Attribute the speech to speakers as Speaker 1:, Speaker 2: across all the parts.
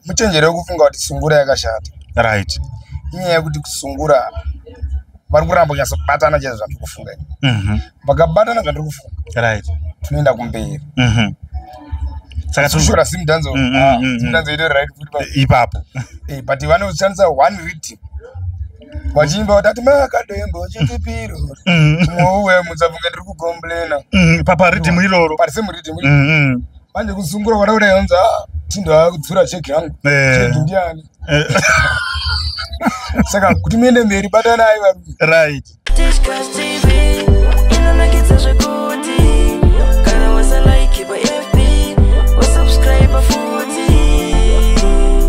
Speaker 1: Muchenjere wekufunga kuti sungura yakashata.
Speaker 2: Right.
Speaker 1: Inyaya yekuti kusungura vari kuramba kunyatsobatana chaizvo zvandiri kufunga ini. Vakabatana zvandiri kufunga, tinoenda kumberi.
Speaker 2: Saka
Speaker 1: Kushora Zimdancehall, Zimdancehall itori right futi
Speaker 2: ipapo.
Speaker 1: But vanoshandisa one rhythm vachiimba kuti ati makadembo chitipiro mumwe musafunge ndiri kucomplaina.
Speaker 2: Papa rhythm iroro.
Speaker 1: Pari same rhythm. Manje kusungura kwada kudai vanzi, "Ah, Tindo akudzura cheki yangu." Cheki ndiani? Saka kuti muende mberi, batanai varume.
Speaker 3: Tichkach TV inonakidza zvekuti kana wasalike pa FB, wasubscribe futi,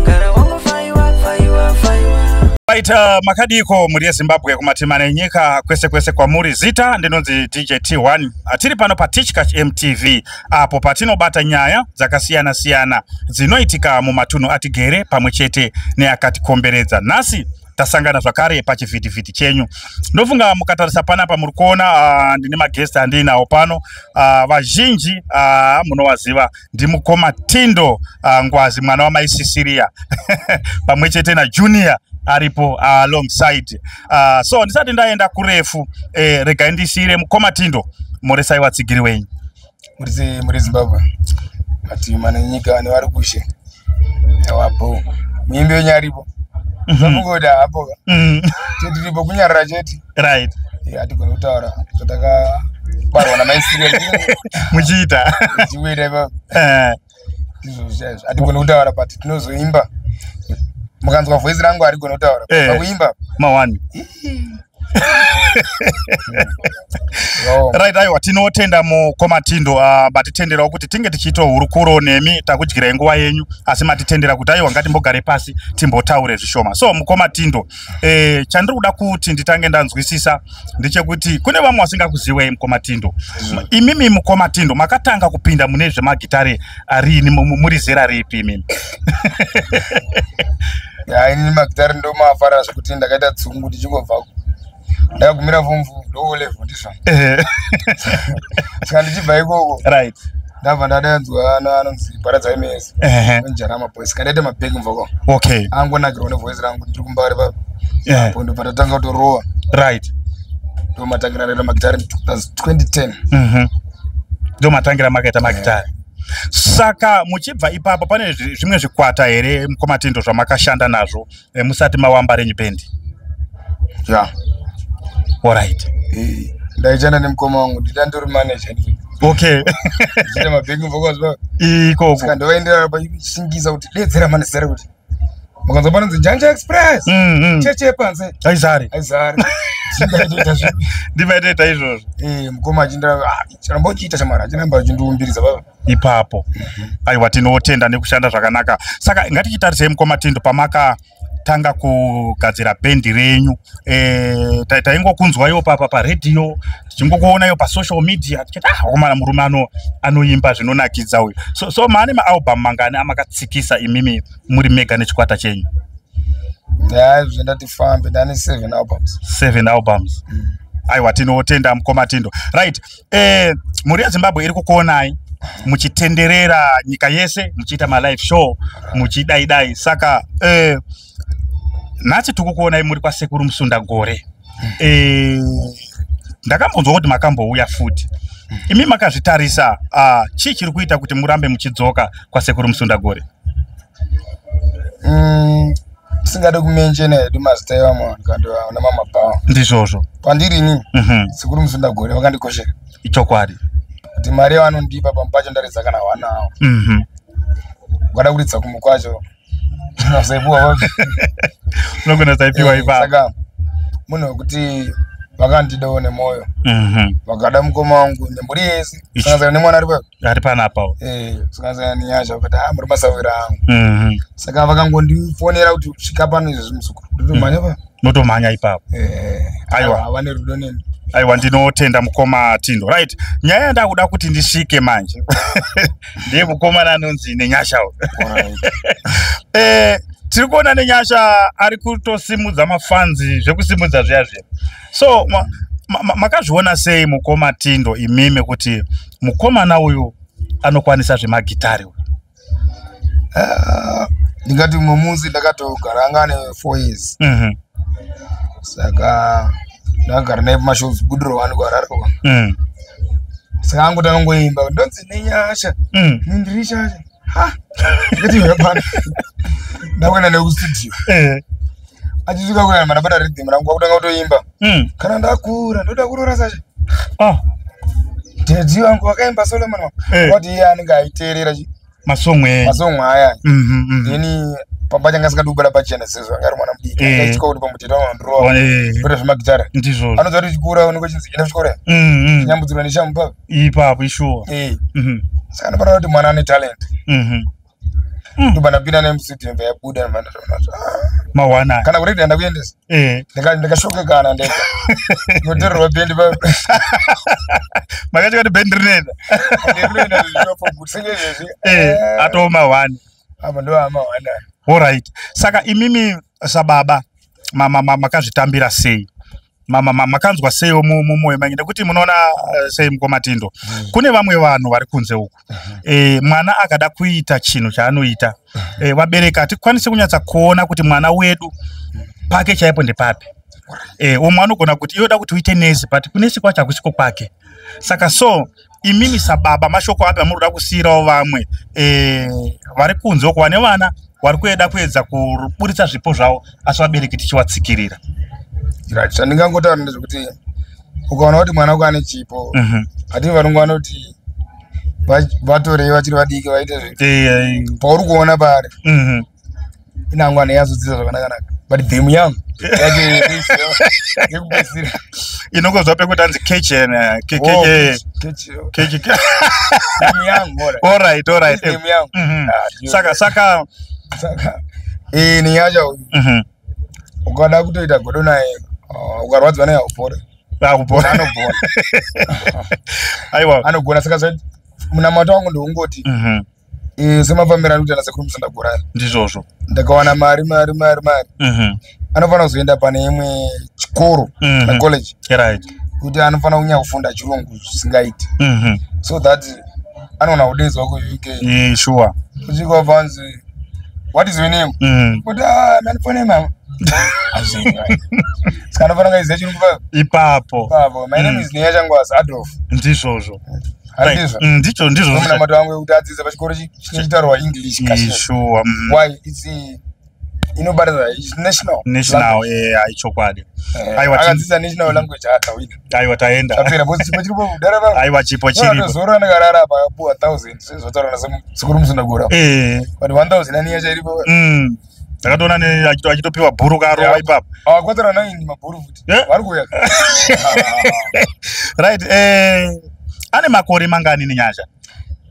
Speaker 3: kana wangofaiwa faiwa faiwa.
Speaker 2: Right, makadiko mhuri yeZimbabwe kumatimana enyika kwese kwese kwamuri? Zita ndinonzi DJ T1. Tiri pano paTichkach MTV apo patinobata nyaya dzakasiyana siyana dzinoitika mumatunhu atigere pamwe chete neakatikomberedza. Nhasi tasangana zvakare pachivhitivhiti chenyu. Ndofunga mukatarisa panapa muri kuona ndine maguests andiinawo pano. Vazhinji munovaziva, ndimukoma Tindo Ngwazi, mwana wamai Sisiria, pamwe chete naJunior aripo alongside. So ndisati ndaenda kurefu, regai ndisiyire mukoma Tindo. Moresai vatsigiri wenyu.
Speaker 1: Muri Zimbabwe, matima nenyika nevari kushe, awapo muimbi wenyu aripo. Zvamungoda hapo ka. Tiripo kunyarara chete. Hatigoni kutaura zvatakabarwa namaisiria.
Speaker 2: Muchiita.
Speaker 1: Tichiwira ipapo. Ndizvo chaizvo, hatigoni kutaura, but tinozoimba. Mukanzwa voice rangu harigoni kutaura. Pakuimba
Speaker 2: mawani.
Speaker 1: Yo.
Speaker 2: Right, aiwa, tinotenda mukoma Tindo. Matitenderawo kuti tinge tichiitawo hurukuro nemi. Takudyirai nguva yenyu, asi matitendera kuti aiwa, ngatimbogare pasi timbotaure zvishoma. So mukoma Tindo, chandiri kuda kuti nditange ndanzwisisa ndechekuti kune vamwe vasingakuziwei mukoma Tindo. Imimi mukoma Tindo makatanga kupinda mune zvemagitare arini, muri zera ripi imimi?
Speaker 1: Ya, inini magitari ndomafarira zvekuti ndakaita tsungu ndichingobva ndakagumira form four, ndo level ndizvo. Saka ndichibva ikoko, ndabva ndadanzwa anonzi Paradza MS Njarama Boys, kandaita mabheki mvoko. Angonakirwa nevoice rangu ndiri kumbari papo. Apo ndobva ndatanga kutorowa. Ndo matangira ndaita magitari 2010.
Speaker 2: Ndo matangira makaita magitari. Saka muchibva ipapo pane zvimwe zvikwata here mukoma Tindo zvamakashanda nazvo musati mawamba renyu bendi?
Speaker 1: Ya.
Speaker 2: Alright.
Speaker 1: Ndaichanda nemukoma wangu, ndida ndori manager. Ndichiita mabheki vocals pa.
Speaker 2: Ikoko.
Speaker 1: Saka ndovaenderera pachishingisa kuti dedzera manezera kuti mukanzwa panonzi Njanja Express, cheche panze.
Speaker 2: Aizari.
Speaker 1: Aizari. Ndindaitoita zvinhu.
Speaker 2: Ndimaitoita izvozvo.
Speaker 1: Mukoma achinda, "Ah, charamba uchiita shamwari," achiramba achindiumbiridza baba.
Speaker 2: Ipapo. Aiwa, tinotenda nekushanda zvakanaka. Saka ngatichitarisei mukoma Tindo, pamakatanga kugadzira bhendi renyu, taingokunzwaiwo papa paredhiyo, tichingokuonaiwo pasocial media, tichiti, "Ah, wakomana, murume anoimba zvinonakidza uyu." So maane maalbum mangani amakatsikisa imimi muri mega nechikwata chenyu?
Speaker 1: Ya, zvendati fambe, ndane seven albums.
Speaker 2: Seven albums. Aiwa, tinotenda mukoma Tindo. Right, mhuri yeZimbabwe iri kukuonai muchitenderera nyika yese muchiita malive show muchidai dai. Saka nhasi tikukuonai muri kwaSekuru Musundagore. Ndakambonzwa kuti makambouya futi. Imi makazvitarisa, chii chiri kuita kuti murambe muchidzoka kwaSekuru Musundagore?
Speaker 1: Tisingade kumenshena hedu mazita evamwe vanhu kana nemamabhawa.
Speaker 2: Ndizvozvo.
Speaker 1: Pandiri inini, Sekuru Musundagore vakandikoshera.
Speaker 2: Ichokwadi.
Speaker 1: Kuti mari yavanondipa pamwe pacho ndaridza kana one hour, ukada kuridza kumwe kwacho unozaipuwa.
Speaker 2: Unogona saipiwa ipapo.
Speaker 1: Saka munhu wekuti vakandidawo nemwoyo, vakada mukoma wangu nemhuri yese, kusanganisira nemwana ari papo.
Speaker 2: Ari panapa.
Speaker 1: Kusanganisira nenyasha, vakati, "Ah, muri masawira angu." Saka vakangondifonera kuti svika pano izvezvi muzukuru, ndotomhanya pa.
Speaker 2: Notomhanya ipapo. Aiwa.
Speaker 1: Vane rudo neni.
Speaker 2: Aiwa, ndinotenda mukoma Tindo. Right, nyaya yandakuda kuti ndisvike manje ndiye mukomana anonzi Nenyasha uyu. Tiri kuona Nenyasha ari kutosimudza mafanzi zvekusimudza zviya zviya. So makazviona sei mukoma Tindo imimi kuti mukomana uyu anokwanisa zvemagitari uyu?
Speaker 1: Ah, Ndingati mumwe musi ndakatogara, anga ane 4 years. Saka ndakagara naye pamashows, Budiro 1 kuHarare kwa. Saka angotanga ngoimba, "Ndonzi Nenyasha, nindiri shasha." Ha, ndikati, "Hapana." Ndakuenda naye kustudio. Achisvika kuya, mandabata rhythm rangu, kwakutanga kutoimba, "Kana ndakura ndoda kuroora Sasha." Daddy wangu wakaimba Solomon. Wati iye anenge aiteerera
Speaker 2: Masongo enyu.
Speaker 1: Masongo aya. Then pamba changa asingadi kubuda pachena sezvo anga ari mwana mudiki. Akaitya kuti pamuteta vanondirowa kwete zvemagitara.
Speaker 2: Ndizvozvo.
Speaker 1: Anoziva kuti chikura unenge uchinzi enda kuchikoro, nyambudzirwa neshamu papa.
Speaker 2: Ipapo ishuwa.
Speaker 1: Saka anopara kuti mwana ane talent. Ndobva ndapinda naye mustudio, ndobva yabuda, ndobva ndatoona kuti, ah,
Speaker 2: Mawana.
Speaker 1: kana kuredhi handakuendesa. Ndakashokekana ndega notorerwa bhendi pa.
Speaker 2: Makati kuti bhendi rinoenda.
Speaker 1: Ndinoenda sengezvezvi.
Speaker 2: Atoo mawani.
Speaker 1: Apa ndo amawanda.
Speaker 2: Alright, saka imimi sababa makazvitambira sei? Makanzwa seiwo mumwoyo menyu? Nekuti munoona, sei mukomatindo, kune vamwe vanhu vari kunze uku, mwana akada kuita chinhu chaanoita, vabereki hatikwanisi kunyatsa kuona kuti mwana wedu pake chaipo ndepapi. Umwe anogona kuti iyoda kuti uite nesi, but kunesi kwacho hakusiko kwake. Saka so imimi sababa, mashoko api amuri kuda kusiyirawo vamwe vari kunze uko, vane vana vari kueda kuedza kuburitsa zvipo zvavo, asi vabereki tichivatsikirira?
Speaker 1: Right, zvandingangotaura ndezvekuti ukaona kuti mwana wako ane chipo, hati varungu vanoti vatorei vachiri vadiki vaite zve. Pauri kuona paari, inangu ane yazodzidza zvakanaka, but them young yacho yekupedzisira.
Speaker 2: Inongozwa pekuti anzi kitchen,
Speaker 1: Oh, kitchen. Them young, alright.
Speaker 2: Alright.
Speaker 1: Them young. Ah, ndiyo.
Speaker 2: Saka
Speaker 1: Saka Nenyasha uyu, ukada kutoita godo naye, ukarwadziwa naye haupore.
Speaker 2: Akupora.
Speaker 1: Anogona.
Speaker 2: Aiwa.
Speaker 1: Anogona. Saka munamato wangu ndeungoti, semafambiro ari kuita nasekuru Musandagorari,
Speaker 2: Ndizvozvo.
Speaker 1: ndakawana mari mari mari mari, anofanira kuzoenda pane imwe chikoro na college, kuti anofanira kunyanya kufunda chirungu zvisingaiti, so that anoona kudaidzwa kuUK. Kusvika panzi, "What is your name?" Kuti, "Ah, mandifone mama." Hazvini, saka anofanira kuiziva chirungu pa
Speaker 2: Ipapo.
Speaker 1: Ipapo, "My name is Nenyasha Ngwazi Adolf."
Speaker 2: Ndizvozvo.
Speaker 1: Handizvo?
Speaker 2: Ndicho, ndizvozvo.
Speaker 1: Munamato wangu wekuti adzidze pachikoro chinochitaurwa English kashe. Why? It's inobatidza, it's national
Speaker 2: National.
Speaker 1: language.
Speaker 2: Aichokwadi. Aiwa,
Speaker 1: Akadzidza national language, akawina.
Speaker 2: Aiwa, taenda.
Speaker 1: Tapera, because chipo chiripo kudhara pa.
Speaker 2: Aiwa, chipo chiripo.
Speaker 1: Zoro andakarara apa, akapuwa 1000 sezvataura nasekuru Musundagura. But 1000 ani yacho iripo.
Speaker 2: Ndakatoona achitopiwa bhuru karova ipapo.
Speaker 1: Akwatara 9 mabhuru futi. Vari kuuya.
Speaker 2: Right, ane makore mangani Nenyasha?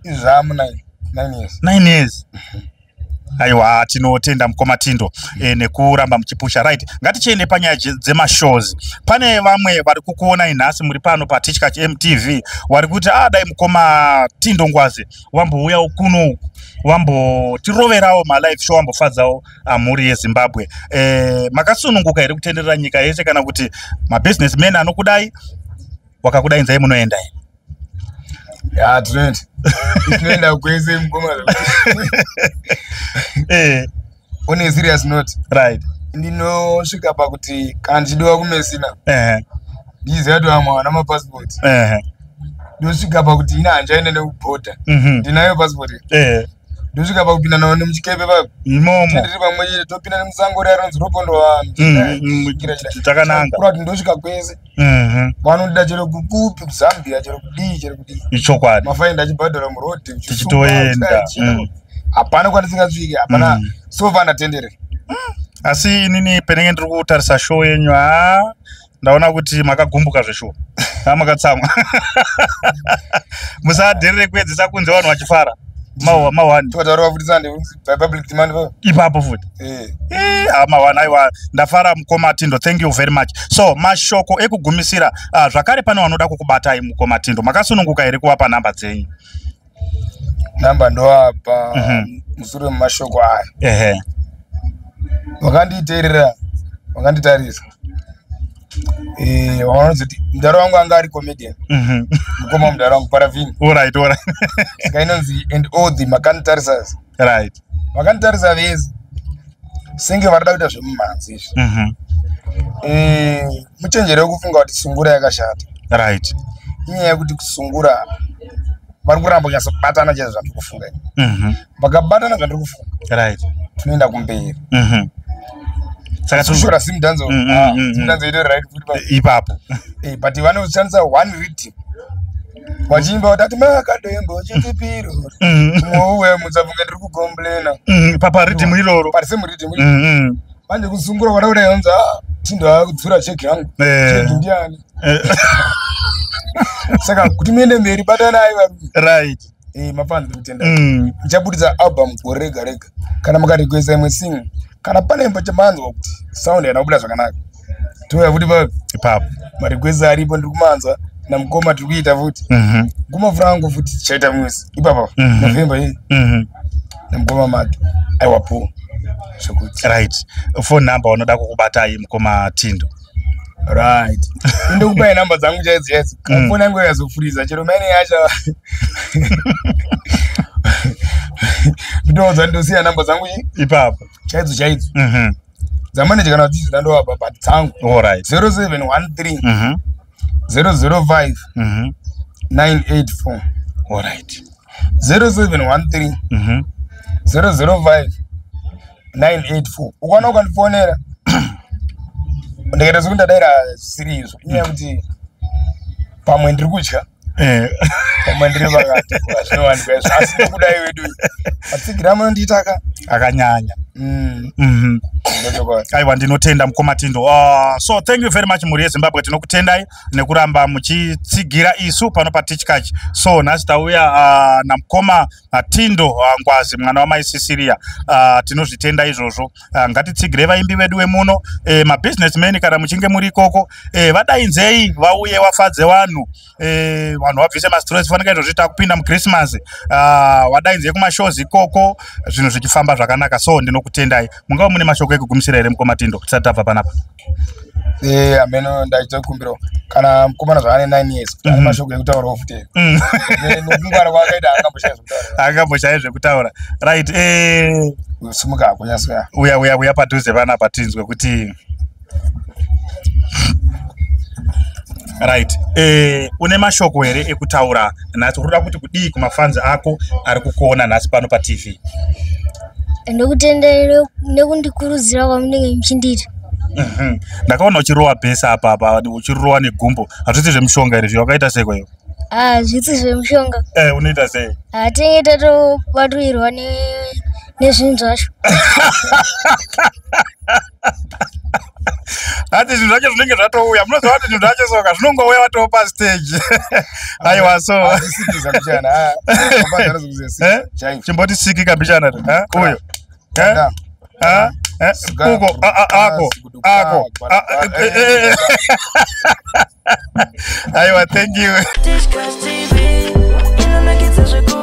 Speaker 1: Zvamu 9 9 years.
Speaker 2: 9 years. Aiwa, tinotenda mukoma Tindo nekuramba muchipusha. Right, ngatichiende panyaya dzemashows. Pane vamwe vari kukuonai nhasi muri pano paTichkach MTV vari kuti, "Ah, dai mukoma Tindo Ngwazi wambouyawo kuno uku, wambotiroverawo malive show, wambofadzawo mhuri yeZimbabwe." Makasununguka here kutenderera nyika yese, kana kuti mabusinessmen anokudai wakakudainzai munoenda here?
Speaker 1: Ya, tinoenda. Tinoenda kwese, mukoma. On a serious note, ndinosvika pakuti kana ndichidiwa kuMessina, ndichiziva kuti vamwe havana mapasipoti, ndosvika pakuti ina handichaenda nekubhodha. Ndinayo pasipoti. Ndosvika pakupinda navo nemuchikepe papo.
Speaker 2: Imomo.
Speaker 1: Tiri pamwe chete, topinda nemusango riya rinonzi Ropondo.
Speaker 2: Takananga.
Speaker 1: Kura kuti ndosvika kwese. Vanoda chero kukupi, kuZambia, chero kudii, chero kudii.
Speaker 2: Ichokwadi.
Speaker 1: Mafaindi achibhadhara murodhi.
Speaker 2: Tichitoenda.
Speaker 1: Hapana kwandisingasviki, hapana. So far ndatendere.
Speaker 2: Asi inini penenge ndiri kutarisa show yenyu, ha, ndaona kuti makagumbuka zveshuwa, ha, makatsamwa. Musadherere kuedzesa kunze vanhu vachifara. Mawani.
Speaker 1: Tikataura futi Sunday by public demand pa.
Speaker 2: Ipapo futi. Ha, mawani. Aiwa, ndafara mukoma Tindo, thank you very much. So mashoko ekugumisira, zvakare pane vanoda kukubatai, mukoma Tindo, makasununguka here kuvapa nhamba dzenyu?
Speaker 1: Namba ndoapa musure mumashoko aya. Vakanditeerera, vakanditarisa, vanozoti mudhara wangu anga ari comedian. Mukoma, mudhara wangu Paravini.
Speaker 2: Alright.
Speaker 1: Saka inonzi, and all the makanitarisas, vakanditarisa vese. Senge varida kuita zvemumhanzi izvi. Muchenjere kufunga kuti sungura yakashata.
Speaker 2: Right.
Speaker 1: Inyaya yekuti kusungura vari kuramba kunyatsobatana chaizvo zvandiri kufunga. Vakabatana zvandiri kufunga.
Speaker 2: Right.
Speaker 1: Tunoenda kumberi.
Speaker 2: Saka
Speaker 1: Kushora Zimdanzo. Zimdanzo ito right futi
Speaker 2: ipapo.
Speaker 1: But vanoshandisa one rhythm. Vachiimba kuti ati makadembo chitipiro. Mwowe musafunge ndiri kucomplaina.
Speaker 2: Papa rhythm iroro.
Speaker 1: Pari same rhythm. Manje kusungura kwada kudai vanzi Tindo akudzura cheki yangu. Cheki ndiani? Saka kuti muende mberi batanai varume.
Speaker 2: Right.
Speaker 1: Mafans ndikutenda. Ndichabudisa album gore rega rega. Kana mukarequesta imwe sing, kana pane imbo chamanzwa kuti sound haina kubuda zvakanaka. Touya futi papi?
Speaker 2: Ipapo.
Speaker 1: Marequest aripo ndiri kumanzwa namukoma tiri kuita futi. Mukoma Franco futi tichaita mwezi. Ipapa. November iyi. Namukoma Maki. Aiwa po. Zvekuti.
Speaker 2: Right. Phone number unoda kukubatai mukoma Tindo.
Speaker 1: Right. Ndokupai namba dzangu chaidzo chaidzo. Foni yangu yakazofuriza chero maine yacho. Ndinoudza ndosiya namba dzangu
Speaker 2: ipapo.
Speaker 1: Chaidzo chaidzo. Dzamanager kana kuti ndandovapa but dzangu.
Speaker 2: All right.
Speaker 1: 0713 005 984.
Speaker 2: All right.
Speaker 1: 0713 005 984. Ukaona ukandifonera ndikaita sekuti ndadaira zvisiri izvo, inyaya yekuti pamwe ndiri kutya, pamwe ndiri pakati, zvinowanikwa izvo, asi ndokudai wedu matsigiro amunondiita ka
Speaker 2: akanyanya.
Speaker 1: Ndochokwadi.
Speaker 2: Aiwa, ndinotenda mukoma Tindo. So thank you very much mhuri yeZimbabwe, tinokutendai nekuramba muchitsigira isu pano paTichkach. So nhasi tauya namukoma Tindo Ngwazi, mwana wamai Sisiria. Tinozvitenda izvozvo. Ngatitsigire vaimbi vedu vemuno, mabusinessmen kana muchinge muri ikoko, vadainzei vauye vafadze vanhu. Vanhu vabvise mastress, fanika izvozvi takupinda muChristmas. Wadainzei kumashows ikoko, zvinhu zvichifamba zvakanaka. So ndinokutendai. Mungava mune mashoko ekugumisira here mukoma Tindo tisati tabva panapa?
Speaker 1: Ameno ndaitokumbirawo kana mukomana zvaane 9 years kuti ane mashoko ekutaurawo futi. Nekungwara kwaakaita angamboshaya zvekutaura.
Speaker 2: Angamboshaya zvekutaura. Right.
Speaker 1: Simuka hako nyaswera.
Speaker 2: Uya uya uya padhuze panapa tinzwe kuti right. Une mashoko here ekutaura nhasi? Uri kuda kuti kudii kumafans ako ari kukuona nhasi pano paTV?
Speaker 4: Ndokutendai nekundikurudzira kwamunenge muchindiita.
Speaker 2: Ndakaona uchirowa bhesi apa apa, uchirowa negumbo. Hazvisi zvemushonga here zviyo? Wakaita sei kwayo?
Speaker 4: Hazvisi zvemushonga.
Speaker 2: Unoita sei?
Speaker 4: Tinenge tatobaturirwa nezvinhu zvacho.
Speaker 2: Hati zvinhu zvacho zvinenge zvatouya. Munoziva kuti zvinhu zvacho soka zvinongouya watoo pastage. Aiwa, so
Speaker 1: Hazvisikisa mbichana.
Speaker 2: Chimboti sikika mbichana. Uyo. Uko, ako, ako. Aiwa, thank you.
Speaker 3: Tichkach TV inonakidza zvekuti.